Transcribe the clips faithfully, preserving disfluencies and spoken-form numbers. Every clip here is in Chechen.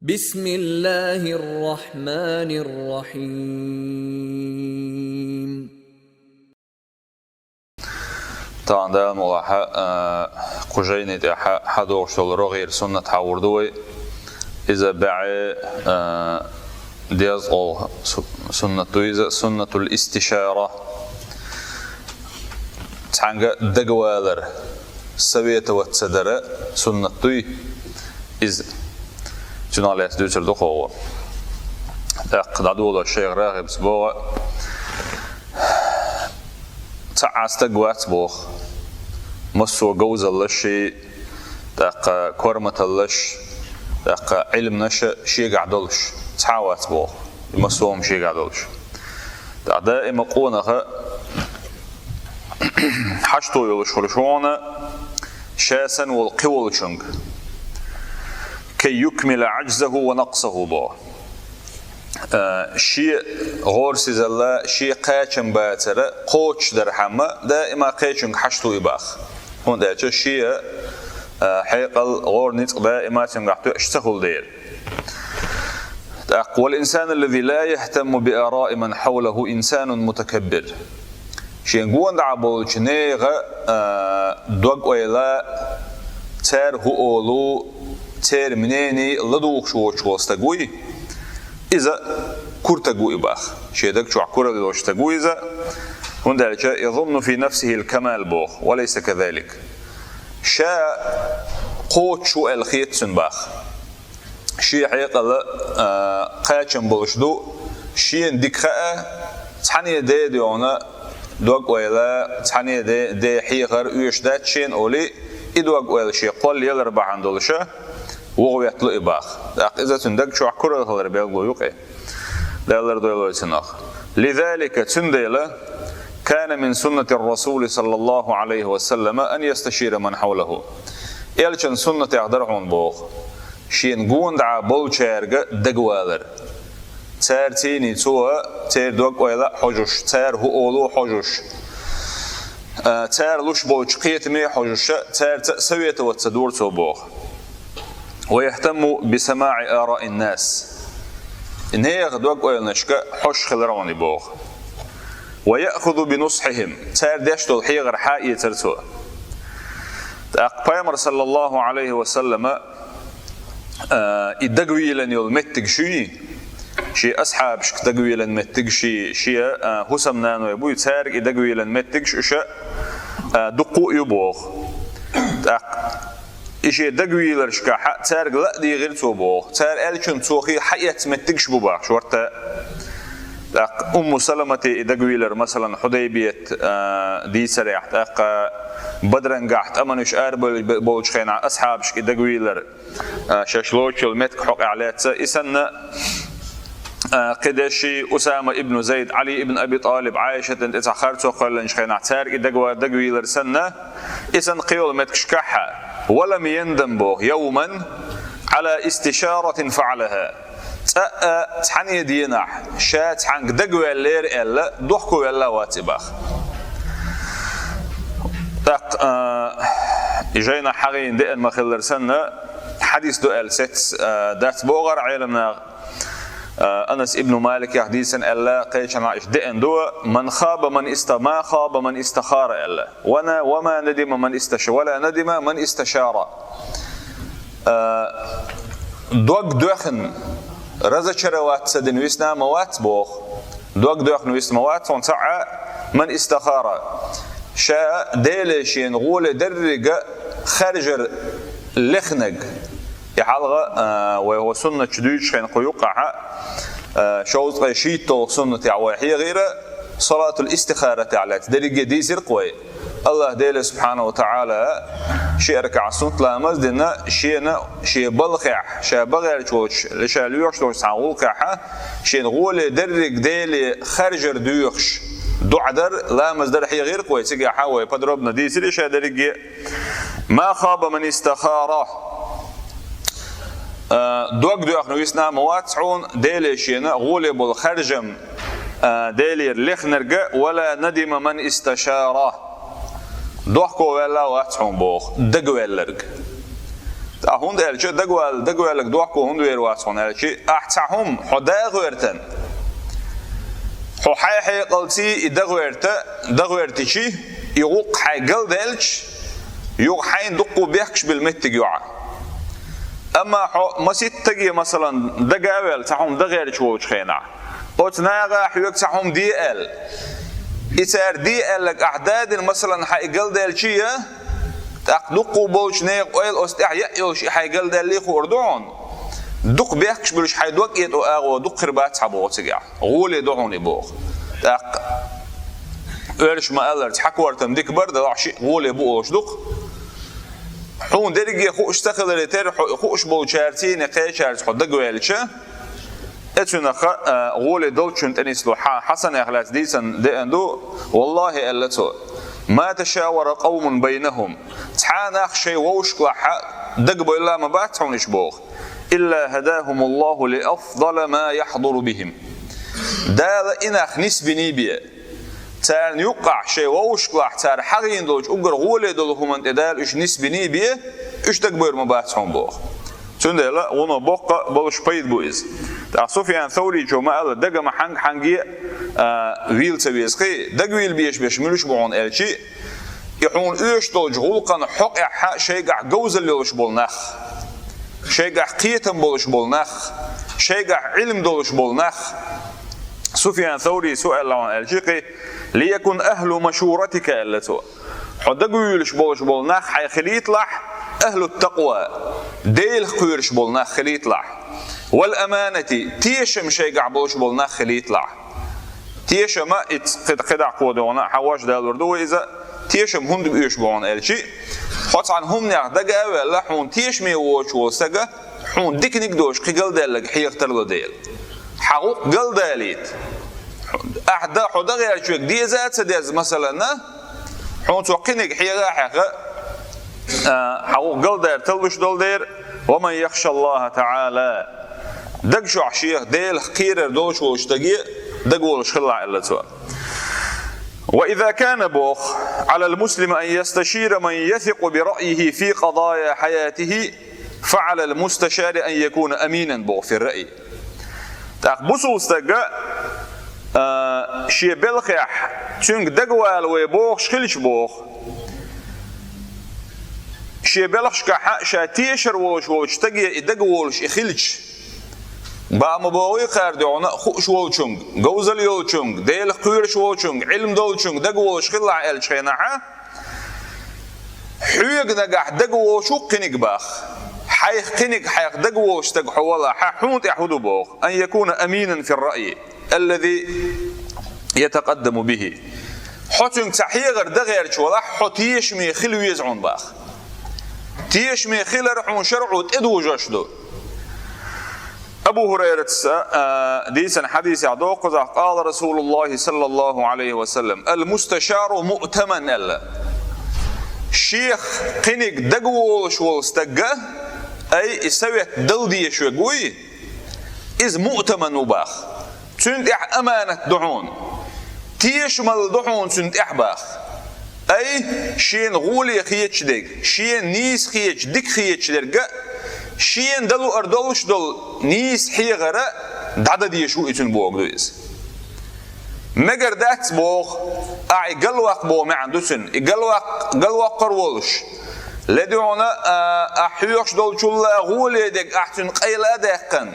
بسم الله الرحمن الرحيم. Тахана Дала мукъалахь, а, кху жайни тӀехь хьадохуш долу рогӀера суннат хьахор ду вай. Иза бӀе, а, дезткъа су-, суннат ду иза, суннатул истишара. Цхьаьнга дагавалар, советоваться дара суннат дуй иза. Цунах лаьцна дуьйцур ду кху вай. ТӀаккха дӀадоло шайх РагӀибас боху, цхьа а стаг вац боху, массо а говзаллаш, тӀаккха корматаллаш, тӀаккха Ӏилманаш шегахь долуш, цхьа а вац боху, и массо а хӀума шегахь долуш. ТӀаккха даима къонах хьашто йолуш хуьлуш ву хьуна, ша санна волу кхин волчуьнга. كي يكمل عجزه ونقصه боху. А, шен гӀорасизалла, шен кхачам бацара кхочушдархьама, даима кхечуьнга хьашт ву и боху. ХӀунда аьлча шен, а, хьекъал, гӀора-ницкъ даима цуьнгахь тоьаш ца хуьлу дела. ТӀаккха: والإنسان الذي لا يهتم بآراء من حوله إنسان متكبر. Шен гонаха болчу нехан, а, дог-ойла, цара хӀун олу, церан мнение ладугӀуш воцуш волу стаг вуй, иза кура стаг ву и боху. Шен даг чохь куралла йолуш стаг ву иза, хӀунда аьлча يظن في نفسه الكمال боху, وليس كذلك. Ша кхочуш ву аьлла хета цунна боху. Шен хьекъал, а, кхачам болуш ду, шена дика хаьа, цхьанне де доьгӀна дог-ойла, цхьанне де, де хьехар оьшуш дац шена олий, и дог-ойла шен кхолла ялар бахьана долуша, вогӀа ветталу и боху. ТӀаккха иза цуьнан даг чохь куралла хилар белгало ю кхин. Дала лардойла вай цунах. لذلك, цундела, كان من سنة الرسول صلى الله عليه وسلم أن يستشير من حوله. Элчан суннатех дара хьуна боху шен гонаха болчаьрга дагавалар. Цара цийний цо, церан дог-ойла а хьожуш, цара хӀун олу а хьожуш, а, цара луш болчу кхетаме а хьожуша, цаьрца а советоваться дора цо боху. ويهتم بسماع آراء الناس. Нехан дог-ойланашка хьожуш хилар хьуна и боху. ويأخذ بنصحهم. Цара деш долу хьехар хьаэцара цо. ТӀаккха Пайхамар, саллаллаху Ӏалайхи ва саллама, а, и дагавийлан йолу меттигаш юй, шен асхьабашка дагавийлан меттигаш, шен, а, хӀусамнаной буй, цаьрга и дагавийлан меттигаш уьш, а, дуккха а ю боху. ТӀаккха и шен дагавийларшкахь цаьрга ла а дийгӀира цо боху. Цара аьллачунна цо хи хьаэцна меттигаш бу боху шортта. ТӀаккха Умму Саламате и дагавийлар, масалан, Хьудайбият, а, дийцарехь, тӀаккха Бадрангахь тӀаман уьш арабевлла болчу хенахь асхьабашка и дагавийлар, а, шаьш лоцучу меттиг хьокъехь лаьцна, и санна, а, кхидерш, Усама ибн Зайд, Ӏали ибн Аби ТӀалиб, Ӏайшатан тӀе цхьа харцо кхоьллинчу хенахь цаьрга и дагава-, дагавийлар санна, и санна кхин йолу меттигашкахь а, ولم يندم боху, يوما على استشارة فعلها. Цкъа а цхьанне а денахь, ша цхьаьнга дагаваьллера аьлла, дохковаьлла а вац и боху. ТӀаккха, а, и жайнахь хьахийна деана ма-хиллара санна, хьадис ду аьлла сец, а, дац боху Ӏеламнаха. А, Анас ибн Маликех дийцина аьлла, кхечанхьа иштта деана ду: من خاب من است-, ما خاب من استخار аьлла. وما ندم من استش-, ولا ندم من استشار. А, дог доьхна, разочароваться дина висна ма вац боху. Дог доьхна висна ма вац хьуна цхьа а, من استخار. Ша Деле шена гӀоле деррига хаьржар лехнарг. И хьалха, а, вай хӀокху суннат чу дуьйцучу хенахь кху юккъехь, а, шовзткъе шийтталгӀа суннатехь вай хьехийра, салатул истихаратехь лаьцна дерриге дийцира-кх вай. АллахӀ Дела субхьанаху ва таӀала ши ракаӀат суннат ламаз а дина, шена, шен балхехь, ша багӀерчу волчу, ша лоьхуш долчу цхьана гӀуллакхехь, шена гӀоле дерриг Деле хаьржар доьхуш, доӀа дар, ламаз дар хьехийра-кх вай, цигахь вай подробно дийцира ша дерриге. ما خاب من استخار. А, дог доьхна висна ма вац хьуна Деле шена гӀоле болу хаьржам, а, Делера лехнарг, ولا ندم من استشار. Дохковаьлла а вац хьуна боху дагаваьлларг. ТӀаккха хӀунда аьлча, дагавал-, дагаваьлларг дохко хӀунда вер вац хьуна аьлча, ахь цхьа хӀума хьо дагӀерта, хьо хьай хьекъалций и дагӀерта, дагӀертичи, и гӀуллакх хьай галдаьлча, юха хьайна дуккха бехкаш билла меттиг ю Ӏа. Амма хьо маситтаге, масалан, дага а ваьлла, цхьа хӀума дагӀерча волчу хенахь, оцу наха хьоьга цхьа хӀума де аьлла. И цара де аьлларг ахь дадина, масалан, хьан и галдаьлчий а, тӀаккха дуккха болчу нехан ойла оцу тӀехь яа йолуш и хьай галдаьллий хуур ду хьуна. Дукха бехкаш буьлуш хьайн дог этӀо агӀо дукха хир бац хьан боху цигахь. ГӀоле ду хьуна и боху. ТӀаккха оьрша ма-аллара, цхьа кортам дика бара, делахь шиъ гӀоле бу олуш ду-кх. Хьуна дерриге хууш ца хиларе терра, хьо и хууш болчаьрций, кхечаьрца хьо дагаваьлча, оцунах, а, гӀоле долчунна тӀе нисло. Хьа-, Хьасанех лаьцна дийцина деана ду, валлахӀи, аьлла цо: «Ма ташавара къавмун байнахум». Цхьа нах шайн вовшашлахь дагабевлла ма бац хьуна уьш боху. «Илла хӀадахӀумуллахӀу ли афдала ма яхьдуру бихӀим». Дала и нах нисбиний бен. Царна юккъахь шайн вовшашлахь цара хьахийна долчу уггар гӀоле долу хӀуманна тӀе Дала уьш нисбиний бен, уьш дагабевр ма бац хьуна боху. Цундела вуно боккха а болуш пайда бу иза. ТӀаккха Суфьян Савричо ма-алла, дага ма хьанга-хьанге а, а, вийла ца веза кхин, дагавийла безаш берш муьлш бу хьуна аьлчи, и хьуна оьшуш долчу гӀуллакхана хьокъехь шайгахь говзалла йолуш болу нах, шайгахь кхетам болуш болу нах, шайгахь Ӏилма долуш болу нах. Суфьян Саврис хӀун аьлла хьуна аьлчи кхин: «Лиякун ахӀлу машуратика», аьлла цо. Хьо дагавуьйлуш болуш болу нах хьайн хилийталахь, ахӀлу такъва, Делах кхоьруш болу нах хилийталахь. Вал аманати, тешам шайгахь болуш болу нах хилийталахь. Тешам а, и кхи-, кхидӀа кхо догӀана хьан вож далур ду вай иза, тешам хӀунда оьшуш бу хьуна аьлчи, хьо цхьана хӀуманех дага а ваьлла, хьуна тешаме воцуш волу стага, хьуна диканиг а доцуш кхин галдаьлларг хьеха тарло дела. Хьан гӀуллакх галдалийта. Ахь да-, хьо дагӀерчоьга деза а ца деза, масалана, хьуна цо кхиниг хьеха а хьеха, а, хьан гӀуллакх галдара талуш долу дера, «Ва ман яхша Аллаха таӀала». Дагчохь шех Делах кхерар долуш волчу стаге дагаволуш хилла аьлла цо. «Ва иза кана», боху, «Ӏалал муслими ан ясташира ман ясикъу би раъйихи фи къадая хьаятихи, фа Ӏалал мусташари ан якуна аминан», боху, «фи раъй». ТӀаккха бусул стага, а, шен белхехь, цуьнга дагавала вай бохуш хилча боху. Шен белхашкахь ша тешар волуш волчу стаге и дагаволуш и хилча, баа ма богӀий кхара дуьхьал а хууш волчуьнга, говзалла йолчуьнга, Делах кхоьруш волчуьнга, Ӏилма долчуьнга дагаволуш хилла аьллачу хенахь, хьоьга нагахь дагаволуш ву кхиниг бах. Хьайх кхиниг хьайх дагаволуш стаг хьо валахь, хьуна тӀехь хӀун ду боху? Ан якуна аминан фи раъйи аллази ятакъаддаму бихи. Хьо цуьнга цхьа хьегӀар дан гӀерташ валахь, хьо тешаме хила веза хьуна бах. Тешаме хилар хьуна шарӀо тӀедужош ду. Абу ХӀурайрас, а, дийцина хьадисехь доккхузахь, къала Расулуллахи саллаллаху Ӏалайхи ва саллам: «Ал-мусташару муътаман», аьлла. Шех кхиниг дагаволуш волу стагга, ай, и совет дала дезаш верг вуй, иза муътаман ву бах. Цуьнан тӀехь аманат ду хьуна. Тешамалла ду хьуна цуьнан тӀехь бах. Ай, шена гӀоле хеташ дерг, шена нийса хеташ, дика хеташ дерг а, шена дан луъар долуш долу нийса хьегӀар а дӀадан дезаш ву и цуьнан бохург ду иза. Мегар дац боху, ахь и галваккха боху маьӀна ду цуьнан. И галваккха, галвоккхур волуш, ледуьйхьуна, а, ахь хьоьхуш долчул а гӀоле дерг ахь цуьнан къайла а даьккхина,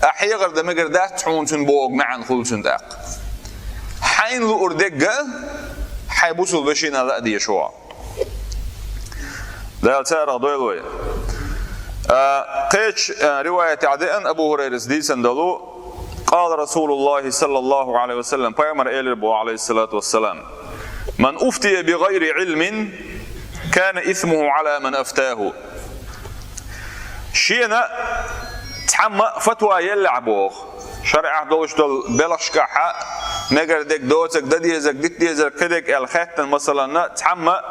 ахь хьегӀар дан мегар дац хьуна цуьнан бохург маьӀна хуьлу цуьнан тӀаккха. Хьайна луур дерг а, хьайн бусулба вешина лаа дезаш ву. Дала царах дойла вай. А, кхечу, а, риваятехь деана Абу ХӀурайрас дийцина долу, къала Расулуллахи саллаллаху Ӏалайхи ва саллам, пайхамар элира боху, Ӏалайхиссалату вассалам: «Ман уфтия би гӀайри Ӏилмин, кана исмуху Ӏала ман афтаху». Шена цхьамма фатва еллехь боху, шарӀехь долуш долу белхашкахь мегар дерг, доцург, дан дезарг, дита дезарг, кхидерг аьлла хаьттина, масаланна, цхьамма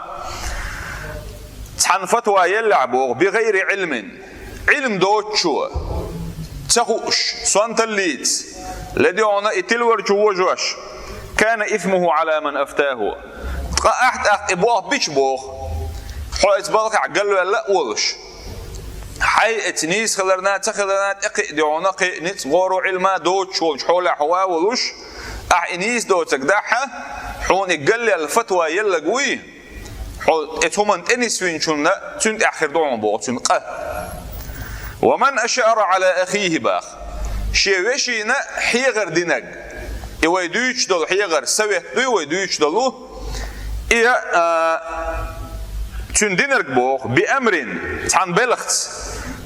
цхьанна фатва еллехь боху, би гӀайри Ӏилмин, Ӏилма доцучо, ца хууш, сонталлица, ледуьйхьуна и тилварчу вожош, кана исмуху Ӏала ман афтаху. Ткъа ахь тӀаккха и болх бича боху, хьо иза балхахь галваьлла а волуш. Ӏай эца нийса хиларна, ца хиларна тӀекхиъ дегӀуна кхиъ ницкъ гӀору Ӏилма доцуш волчу хьолехь хӀун а волуш, ахь и нийса доцург дахьа, хьуна и галлел фатва еллаг вуй, хьо эца хӀуманна тӀенисвинчунна цуьнан тӀехь хир ду хьуна боху цуьнан къа. «Ва ман ашара Ӏала ахихи», баха. Шен вешина хьехар динарг. И вай дуьйцуш долу хьехар, совет дуй вай дуьйцуш долу. И, а, цуьнан динарг боху, «би амрин», цхьана белхаца.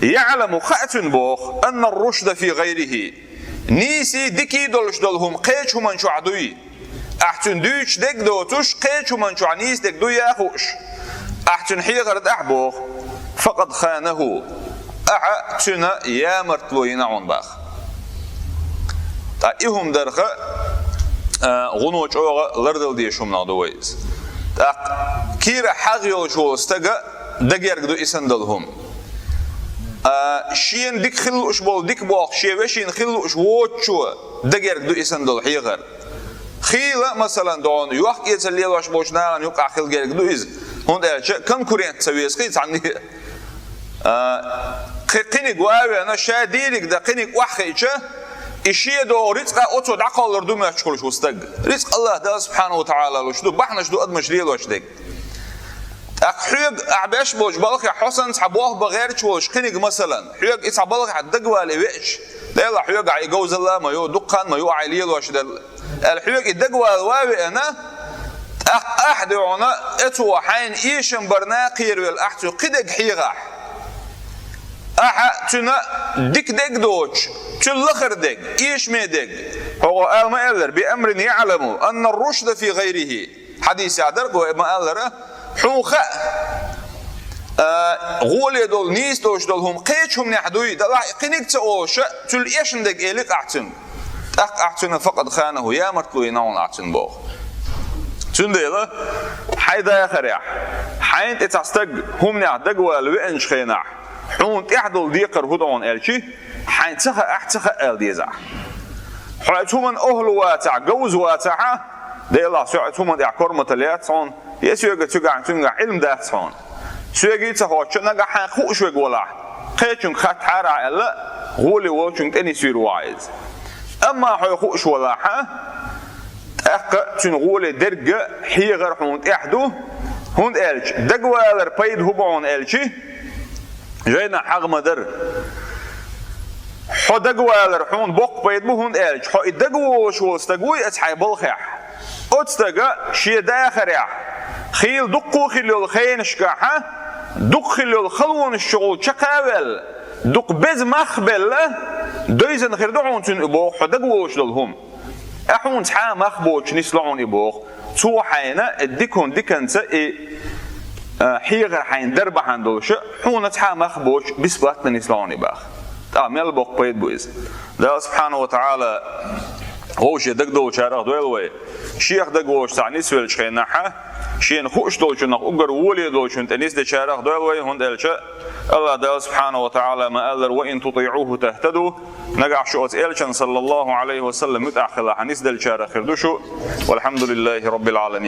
«ЯӀламу», хаьа цуьнан боху, «анна ар-рушда фи гӀайрихи». Нийсий, дикий долуш долу хӀума кхечу хӀуманна чохь дуй. Ахь цуьнан дуьйцуш дерг доцуш, кхечу хӀуманна чохь нийса дерг дуй а хууш, ахь цуьнан хьехар дахь боху, «факъад ханаху», ахьа цуьнан ямартло йина хьуна баха. Ткъа и хӀума дарха, а, гӀуно чӀогӀа лардала дезаш хӀуманах ду вай иза. ТӀаккха кийра хьагӀ йолуш волу стага дагерг ду и санна долу хӀума. А, шена дика хила лууш болу дика болх шен вешина хила лууш воцучо дагерг ду и санна долу хьехар. Хийла, масалан, догӀун, йохк-эцар лелош болчу нахана юкъахь хила герга ду иза, хӀунда аьлча конкурент ца веза хи цхьанна. А, кхи-, кхиниг ван а веана, ша дийриг дан кхиниг охьахиъча, и шен догӀу рицкъа оцо дӀакхоллар ду моьттуш хуьлуш ву стаг. Рицкъ АллахӀ Дала субхьанаху ва таӀала луш ду, бахьанаш ду адамаш лелош дерг. ТӀаккха хьоьга ахь беш болчу балхехь хьо санна цхьа болх бан гӀерташ волуш кхиниг, масалан, хьоьга и цхьа балхехь дагавала и веача, Дела, хьоьга ахь и говзалла а ма ю, дуккха а ма ю ахь и лелош делла, аьлла, хьоьга и дагавала ван а веана, тӀаккха ахь дуьхьал, эцо хьайна эшам барна кхеравелла ахь цуьнан кхидерг хьехахь, ахьа цуьнан дика дерг доцуш, цуьнан лахара дерг, эшаме дерг, хьо ала ма-аьллара, «би амрин яӀламу анна ар-рушда фи гӀайрихи». Хьадисехь дара вай ма-аллара, хьуна хаьа, а, гӀоле долу, нийса долуш долу хӀума кхечу хӀуманехь дуй, далахь и кхиниг ца олуша, цуьнан эшна дерг элира ахь цуьнга. ТӀаккха ахь цуьнан «факъад ханаху», ямартло йина хьуна ахь цуьнан боху. Цундела, хьайн дахарехь, хьайна тӀе цхьа стаг хӀуманехь дагавала веанчу хенахь, хьуна тӀехь долу декхар хӀун ду хьуна аьлчи, хьайна ца хаьа, ахь ца хаьа аьлла деза ахь. Хьо оцу хӀуманна охӀла вацахь, говза вацахь, Делахь, со оцу хӀуманна тӀехь корматалла яц хьуна, я соьга цуьгахь, цуьнгахь Ӏилма дац хьуна. Соьга и ца хоттуш, нагахь хьайн хууш верг валахь, кхечуьнга хаттахьара ахь аьлла, гӀоле волчуьнга тӀенисвийр ву ахь иза. Амма хьо хууш валахь, тӀаккха цуьнан гӀоле дерг а, хьехар а хьуна тӀехь ду, хӀунда аьлча дагавалар пайда хӀун бу хьуна аьлчи, жайнахь хьагӀ ма-дарра. Хьо дагавалар хьуна боккха пайда бу, хӀунда аьлча хьо и дагаволуш волу стаг вуй оцу хьайн балхехь. Оцу стага шен дахарехь, хийла дуккха а хилла йолу хенашкахь, дукха хилла йолу халонаш чухула чекх а ваьлла, дукха беза мах а белла, девзина хир ду хьуна цуьнан и боху хьо дагаволуш долу хӀума. Ахь хьуна цхьа а мах боцуш нисло хьуна и боху. Цо хьайна диканца, диканца и, а, хьехар хьайна дар бахьана долуш, хьуна цхьа а мах боцуш бесплатно нисло хьуна и боху. ТӀаккха мел боккха пайда бу иза. Дала субхьанаху ва таӀала вовше дагадолчарах дойла вай. Шех дагаволуш цхьа нисвеллачу хенахь, шена хууш долчунах уггар гӀоле долчунна тӀе нисдечарах дойла вай, хӀунда аьлча АллахӀ Дала субхьанаху ва таӀала ма-аллара: «Ва ин тутиӀуху тахтаду». Нагахь шу оцу элчан, саллаллаху Ӏалайхи ва саллам, муьтӀахь хилахь, нисделлачарах хир ду шу. Валхьамдулиллахи раббил Ӏаламин.